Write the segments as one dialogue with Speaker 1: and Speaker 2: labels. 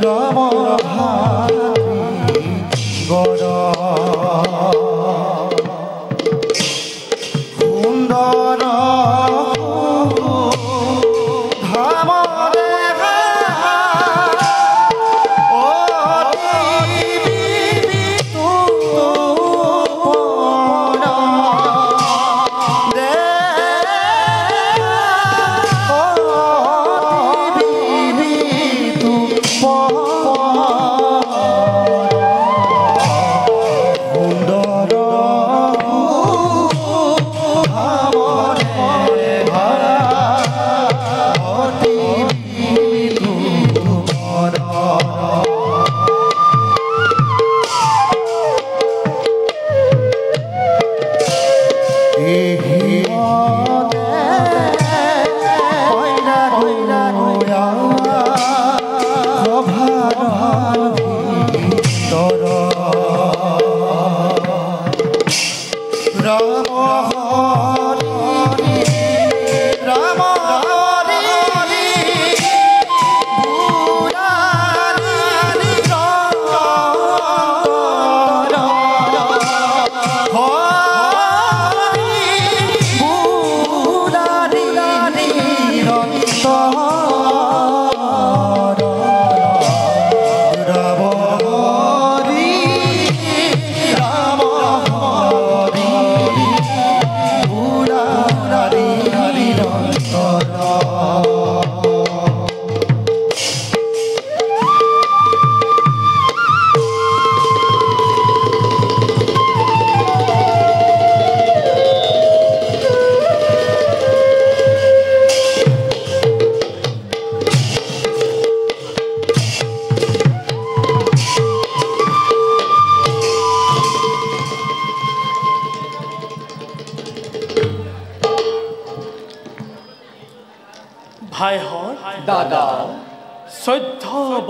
Speaker 1: ৰামৰ ভাতৃ গণ সুন্দৰ ধামৰে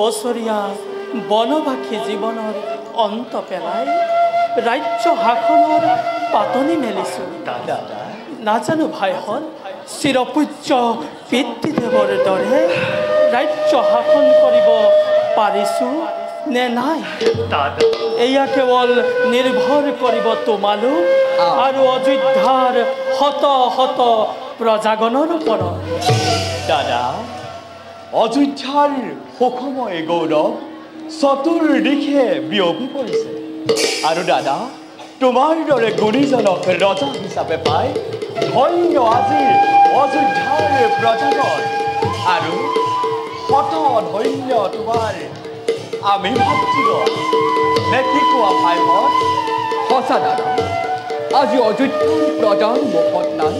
Speaker 2: বছৰীয়া বনবাসী জীৱনৰ অন্ত পেলাই ৰাজ্য শাসনৰ পাতনি মেলিছো। নাজানো ভাইহঁত, চিৰপূজ্য পিতৃদেৱৰ দৰে ৰাজ্য শাসন কৰিব পাৰিছো নে নাই, এয়া কেৱল নিৰ্ভৰ কৰিব তোমালোক আৰু অযোধ্যাৰ শত শত প্ৰজাগণৰ ওপৰত।
Speaker 3: দাদা, অযোধ্যাৰ সুখময় গৌৰৱ চতুৰ্দিশে বিয়পি পৰিছে আৰু দাদা, তোমাৰ দৰে গুণীজনক ৰজা হিচাপে পাই ধন্য আজিৰ অযোধ্যাৰ প্ৰজাগণ আৰু শত ধন্য তোমাৰ আমি ভাতৃগণ। নে কি কোৱা ভাইহঁত?
Speaker 4: সঁচা দাদা, আজি অযোধ্যাৰ প্ৰজাৰ মুখত নাই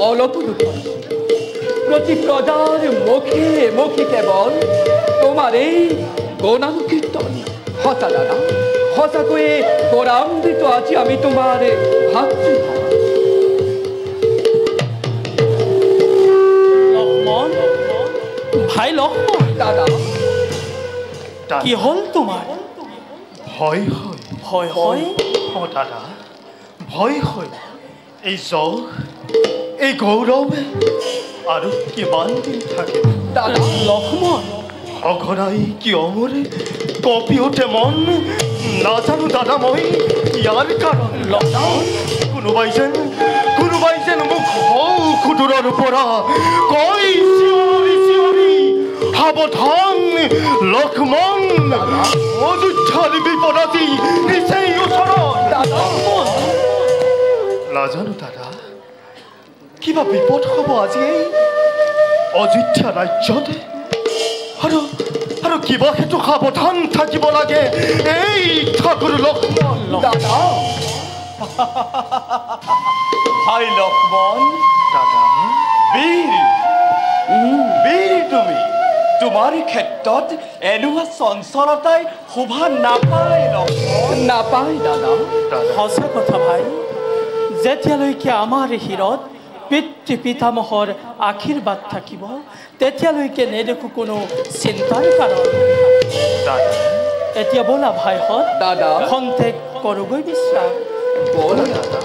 Speaker 4: অলপো দুখন। প্ৰতি প্ৰজাৰ মুখে মুখে কেৱল তোমাৰ এই গুণানুকীৰ্তন। সঁচা দাদা, সঁচাকৈয়ে গৌৰান্বিত আজি আমি তোমাৰ ভাতৃ।
Speaker 2: লক্ষ্মণ ভাই, লক্ষ্মণ
Speaker 4: দাদা,
Speaker 2: কি হ'ল তোমাৰ?
Speaker 5: ভয় হয়।
Speaker 2: ভয় হয়?
Speaker 5: অ দাদা, ভয় হয়। এই যশ, এই গৌৰৱ আৰু কিমান দিন থাকে?
Speaker 4: দাদা
Speaker 2: লক্ষ্মণ,
Speaker 5: সঘনাই কিয় মোৰ কঁপি উঠে মন নাজানো দাদা মই ইয়াৰ কাৰণ।
Speaker 2: লক্ষ্মণ,
Speaker 5: কোনোবাই যেন মোক সৌ সুদূৰৰ পৰা কৈ চিঞৰি চিঞৰি, সাৱধান লক্ষ্মণ, অযোধ্যাৰ বিপদ আজি নিচেই ওচৰত। নাজানো দাদা, কিবা বিপদ হ'ব আজি এই অযোধ্যা ৰাজ্যত আৰু আৰু কিবা সেইটো সাৱধান থাকিব লাগে এই ঠাকুৰ লক্ষ্মণ।
Speaker 4: দাদা,
Speaker 3: ভাই লক্ষ্মণ,
Speaker 5: দাদা,
Speaker 3: বীৰ বীৰ তুমি, তোমাৰ ক্ষেত্ৰত এনেকুৱা চঞ্চলতাই শোভা নাপায় লক্ষ্মণ।
Speaker 4: নাপায় দাদা।
Speaker 2: সঁচা কথা ভাই, যেতিয়ালৈকে আমাৰ শিৰত পিতৃ পিতামহৰ আশীৰ্বাদ থাকিব তেতিয়ালৈকে নেদেখো কোনো চিন্তাৰ কাৰণ। এতিয়া ব'লা ভাইহঁত,
Speaker 4: দাদা,
Speaker 2: খন্তেক কৰোগৈ বিশ্ৰাম।
Speaker 4: ব'লা দাদা।